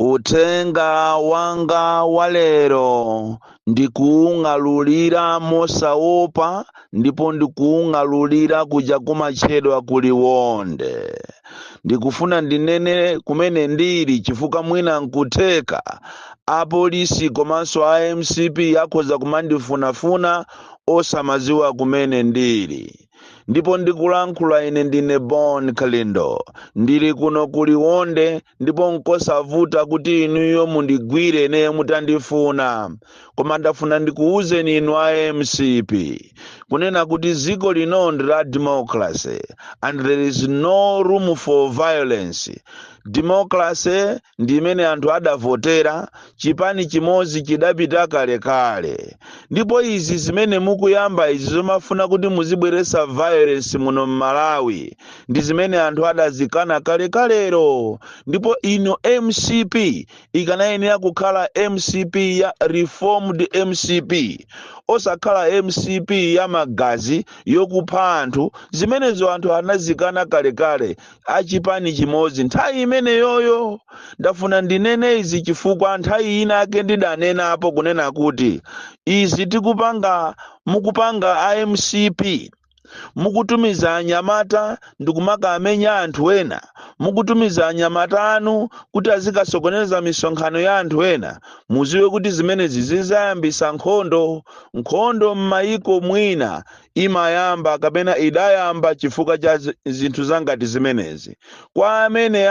Uthenga wanga wa lero ndikuwung'alulira mosaopa, ndipo ndikuwung'alulira kuja kumatchedwa kuLionde. Ndikufuna ndinene kumene ndili chifukwa mwina nkutheka apolisi komanso a MCP akhoza kumandifunafuna osamaziwa kumene ndili. Ndipo ndikulankhula ine ndine Bon Kalindo, ndili kuno kuLionde, ndipo nkosavuta kuti inuyo mundigwire ineyo mutandifuna. Koma ndafuna ndikuwuzeni inu a MCP kunena kuti dziko lino ndi la democracy and there is no room for violence. Democracy ndi imene anthu adavotera, chipani chimodzi chidapita kalekale. Ndipo izi zimene mukuyamba izi, zomafuna kuti muzibweresa violence muno mMalawi, ndi zimene anthu adazikana kalekalero. Ndipo ino MCP ikanayenera kukhala MCP ya reformed MCP, osakhala MCP ya magazi, yokupha anthu. Zimenezo anthu anazikana kalekale, achipani chimodzi nthawi imeneyoyo. Ndafuna ndinene izi chifukwa nthawi ina ake ndidanenapo kunena kuti izi tikupanga, mukupanga a MCP, mukutumiza anyamata ndikumakamenya anthu ena, mukutumiza anyamata anu kuti azikasokoneza misonkhano ya anthu ena, muziwe kuti zimenezi zizayambisa nkhondo. Nkhondo m'mayiko mwina imayamba kapena idayamba chifukwa cha zinthu zangati zimenezi. Kwa amene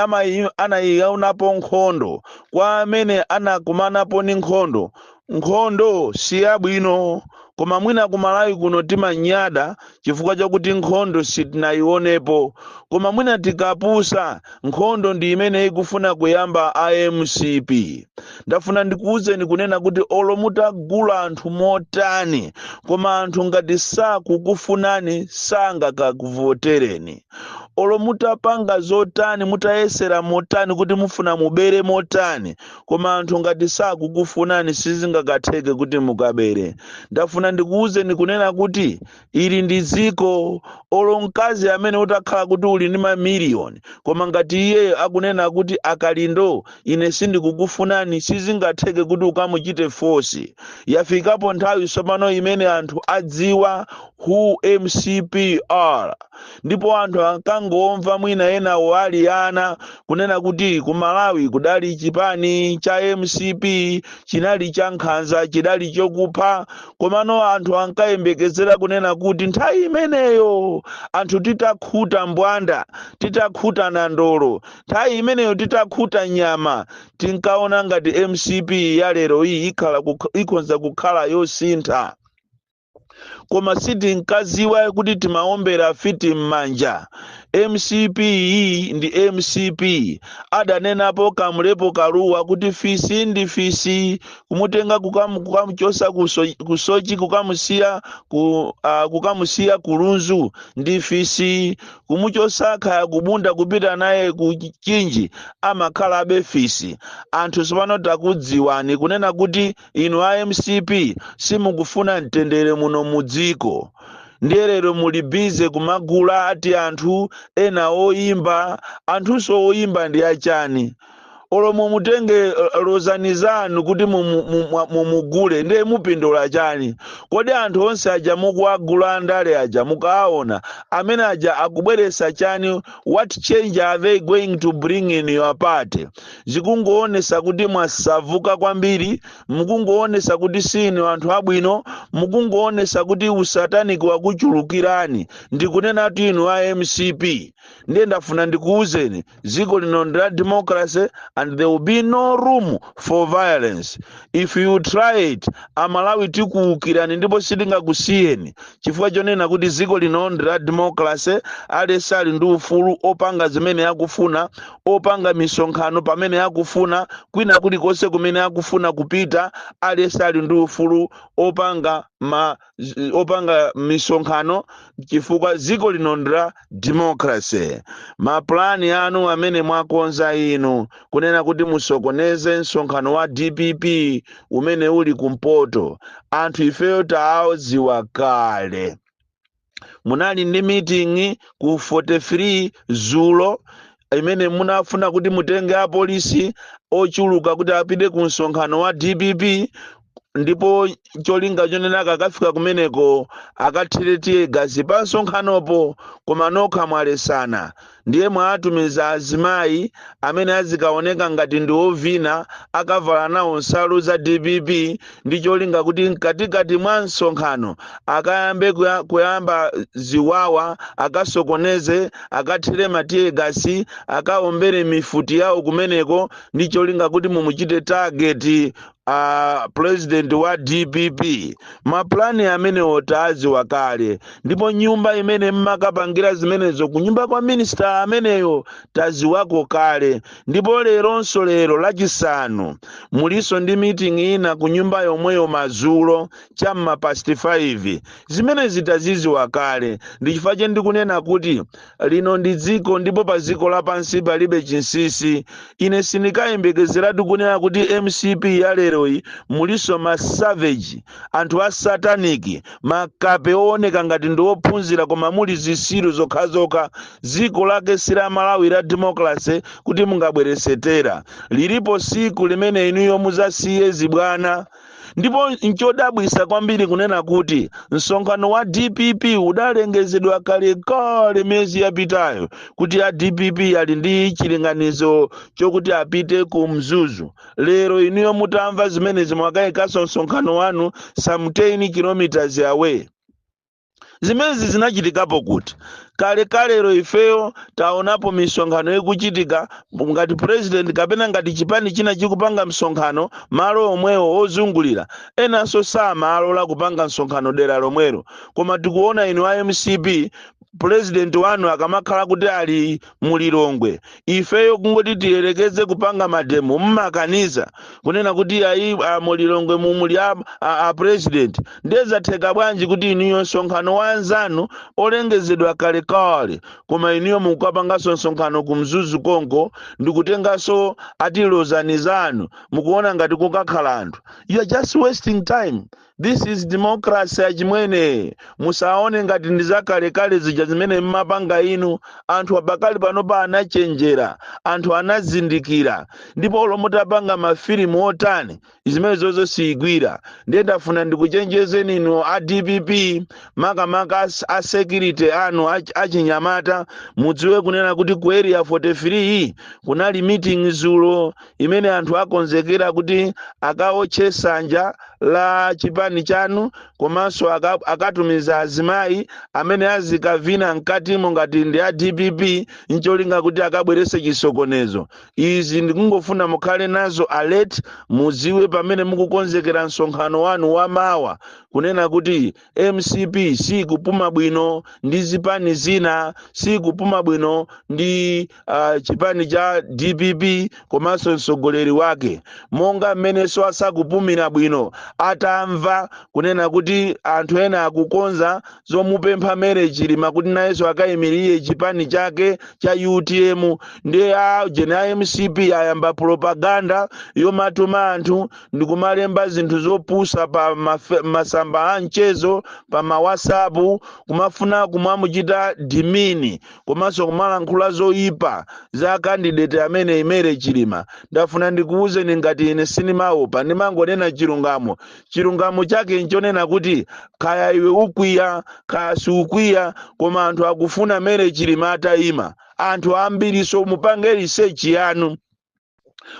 anayionapo nkhondo, kwa amene anakumanapo ni nkhondo, nkhondo si yabwino. Koma mwina kuMalawi kuno timanyada chifukwa chakuti nkhondo sitinayionepo. Koma mwina tikapusa, nkhondo ndi imene ikufuna kuyamba iMCP. Ndafuna ndikuwuzeni kunena kuti olo mutagula anthu motani, koma anthu ngati sakukufunani sangakakuvotereni. Olo mutapanga zotani, mutayesera motani kuti mufuna mubere motani, koma anthu ngati sakukufunani sizingakatheke kuti mukabere. Ndafuna ndikuwuzeni kunena kuti ili ndi dziko. Olo mkazi amene utakhala kuti uli ndi mamiliyoni, koma ngati iye akunena kuti, "Akalindo, ine sindikukufunani," sizingatheke kuti ukamuchite force. Yafikapo nthawi tsopano imene anthu adziwa who MCP are. Ndipo anthu ankangomva mwina enawo ali ana kunena kuti ku Malawi kudali chipani cha MCP, chinali cha nkhanza, chidali chokupha. Komano anthu ankayembekezera kunena kuti nthawi imeneyo anthu titakhuta mbwanda, titakhuta nandolo, nthawi imeneyo titakhuta nyama, tinkaona ngati MCP ya lero iyi ikhonza kukhala yosintha. Koma sitinkaziwa kuti timaombera fiti m'manja. MCP iyi ndi MCP. Adanenapo Kamlepo Kaluwa kuti fisi ndi fisi, kumutenga kukamuchosa kuSochi kukamusiya kuLunzu ndi fisi, kumuchosa khaya kuBunda kupita naye ku Chinji amakhalabe fisi. Anthu tsopano takudziwani kunena kuti inu a MCP simukufuna mtendere muno mudziko. Ndiye lero muli busy kumagula ati anthu ena oyimba. Anthunso oyimba ndi achani? Olo mumutenge lozani zanu kuti mumugule, ndiye mupindula chani? Kodi anthu onse aja mukuwagula, andale aja, mukawaona amene aja akubweresa chani? What change are they going to bring in your party? Zikungoonesa kuti mwasavuka kwambiri, mukungoonesa kuti sinu anthu abwino, mukungoonesa kuti usataniki wakuchulukirani. Ndikunena kuti inu a MCP, ndiye ndafuna ndikuwuzeni, dziko lino ndi la democracy and there will be no room for violence. If you try it, Amalawi tikuwukirani ndipo sitingakusiyeni, chifukwa chonena kuti dziko lino ndi la democracy. Aliyense ali ndi ufulu opanga zimene akufuna, opanga misonkhano pamene akufuna, kwina kulikonse kumene akufuna kupita. Aliyense ali ndi ufulu opanga misonkhano chifukwa dziko lino ndi la democracy. Mapulani anu amene mwakonza inu kunena kuti musokoneze msonkhano wa DPP umene uli kumpoto, anthu ifeyo taadziwa kale. Munali ndi meeting ku 43 zulo. Imene munafuna kuti mutenge apolisi ochuluka kuti apite ku msonkhano wa DPP, ndipo cholinga chonena akakafika kumeneko akathire tear gas pa msonkhanopo, koma nokha mwalesana. Ndiye mwatumiza azimayi amene azikaoneka ngati ndi ovina, akavala nawo nsalu za DPP, ndi cholinga kuti mkatikati mwa msonkhano akayambe kuyamba ziwawa, akasokoneze, akathire ma tear gas, akaombere mifuti yawo kumeneko, ndi cholinga kuti mumuchite target president wa DPP. Maplani amenewo taziwa kale, ndipo nyumba imene mmakapangira zimenezo, kunyumba kwa minister ameneyo, taziwako kale. Ndipo leronso, lero Lachisanu, muliso ndi meeting ina ku nyumba yomweyo madzulo cham'ma past 5. Zimenezi taziziwa kale. Ndi chifukwa che ndikunena kuti lino ndi dziko, ndipo pa dziko lapansi palibe chinsinsi. Ine sindikayembekezeratu kunena kuti MCP ya leroyi muliso ma savage, anthu a satanic, makape ooneka ngati ndi ophunzira koma muli zisilu zokhazokha. Dziko lake si la Malawi la democracy kuti mungabwerese terror. Lilipo siku limene inuyo muzasiye zibwana. Ndipo nchodabwisa kwambiri kunena kuti msonkhano wa DPP udalengezedwa kalekale miyezi yapitayo kuti a DPP ali ndi chilinganizo chokuti apite ku Mzuzu. Lero inuyo mutamva zimenezi, mwakayikanso msonkhano wanu some 10 kilometers away. Zimenezi zinachitikapo kuti kale kalero ifeyo taonapo misonkhano ikuchitika, ngati president kapena ngati chipani china chikupanga msonkhano malo omwewo ozungulira, enanso samalola kupanga msonkhano dera lomwelo. Koma tikuona inu a MCP, president wanu akamakhala kuti ali mulilongwe, ifeyo kungoti tiyelekeze kupanga ma demo, mmakaniza kunena kuti ayi, mulilongwe mumuli a president. Ndiye zatheka bwanji kuti inuyo msonkhano wa anzanu olengezedwa kalekale, koma inuyo mukukapanganso msonkhano ku Mzuzu konko, ndikutenganso atilozani zanu, mukuona ngati kukakhala anthu? You are just wasting time. This is democracy, achimwene. Musaone ngati ndi zakalekale zija zimene mmapanga inu. Anthu apakali panopa anachenjera, anthu anazindikira, ndipo olo mutapanga mafilimu otani, zimene zozo siyigwira. Ndiye ndafuna ndikuchenjezeni inu a DPP, makamaka a security anu achinyamata, mudziwe kunena kuti ku Area 43 kunali meeting zulo imene anthu akonzekera kuti akaotche sanja la chipani chanu, komanso akatumiza azimayi amene azikavina mkatimo ngati ndi a DPP, ncholinga kuti akabwerese chisokonezo. Izi ndikungofuna mukhale nazo alert, mudziwe pamene mukukonzekera msonkhano wanu wamawa kunena kuti MCP sikupuma bwino ndi zipani zina, sikupuma bwino ndi chipani cha DPP komanso mtsogoleri wake, monga mmenenso asakupumira bwino atamva kunena kuti anthu ena akukonza zomupempha Mary Chilima kuti nayenso akayimirire chipani chake cha UTM. Ndiye a jene a MCP ayamba propaganda yomatuma anthu ndikumalemba zinthu zopusa pa masamba a mchezo, pa ma WhatsApp, kumafuna kumamuchita demean komanso kumalankhula zoyipa za candidate amene Mary Chilima. Ndafuna ndikuwuzeni, ngati ine sindimaopa, ndimangonena chilungamo. Chilungamo chake nchonena kuti kaya iwe ukwiya, kaya siukwiya, koma anthu akufuna Mary Chilima atayima, anthu ambiriso. Mupange research yanu,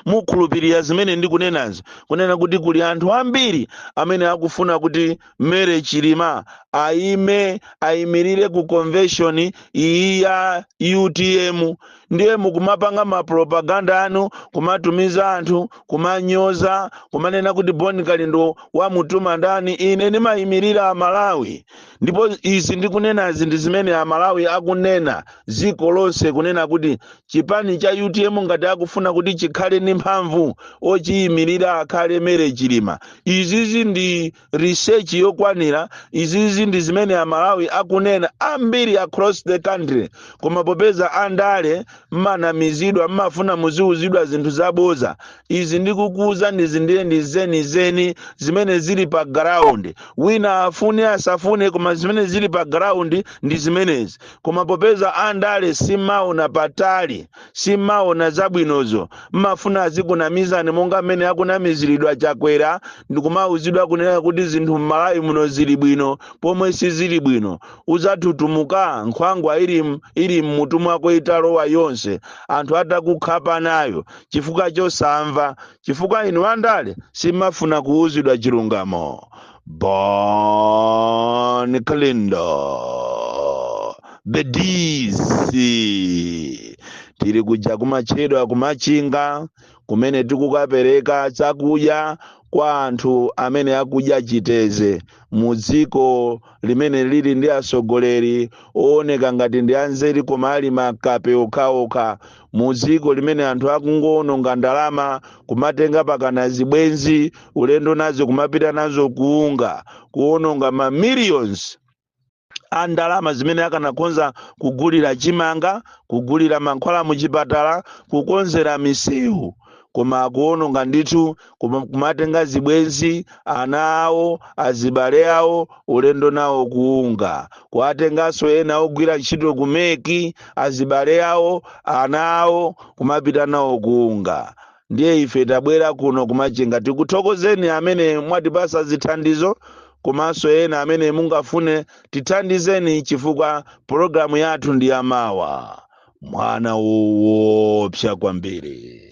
mukhulupirira zimene ndikunenazi, kunena kuti kuli anthu ambiri amene akufuna kuti Mary Chilima ayime, ayimirire ku convention iyi ya UTM. Ndiye mukumapanga mapropaganda anu, kumatumiza anthu kumanyoza, kumanena kuti Bon Kalindo wamutuma ndani. Ine ndimayimirira Amalawi, ndipo izi ndikunenazi ndi zimene Amalawi akunena dziko lonse, kunena kuti chipani cha UTM ngati akufuna kuti chikhale ndi mphamvu, ochiyimirira akhale Mary Chilima. Izizi ndi research yokwanira, izizi ndi zimene Amalawi akunena ambiri across the country. Koma popeza andale Mmanamizidwa, mmafuna muziuzidwa zinthu zaboza. Izi ndikukuuza ndizi ndiye ndi zenizeni zimene zili pa ground. Wina afune asafune, koma zimene zili pa ground ndi zimenezi. Koma popeza andale simaona patali, simaona zabwinozo, mmafuna azikunamizani monga mmene akunamiziridwa Chakwera, ndikumauzidwa kunena kuti zinthu m'Malawi muno zili bwino pomwe sizili bwino. Uzatutumuka nkhwangwa ili mmutu mwako italowa yonse, anthu atakukhapa nayo chifukwa chosamva, chifukwa inu andale simafuna kuuzidwa chilungamo. Bon Kalindo, the DC, tili kuja kumachedwa kumachinga kumene tikukapereka chakudya kwa anthu amene akudya chiteze mu dziko limene lili ndi atsogoleri ooneka ngati ndi anzeru koma ali makape okhaokha, mu dziko limene anthu akungoononga ndalama, kumatenga pakana zibwenzi ulendo nazo kumapita nazo kuunga, kuononga ma millions a ndalama zimene akanakonza kugulira chimanga, kugulira mankhwala muchipatala, kukonzera misewu, koma akuononga ndithu, kumatenga zibwenzi, ana awo, azibale awo, ulendo nawo kuunga, kuatenganso ena ogwira ntchito ku MEC, azibale awo, ana awo, kumapita nawo kuunga. Ndiye ife tabwera kuno kumachinga, tikuthokozeni amene mwatipasa zithandizo, komanso ena amene mungafune tithandizeni, chifukwa pologalamu yathu ndi yamawa. Mwana woopsa kwambiri.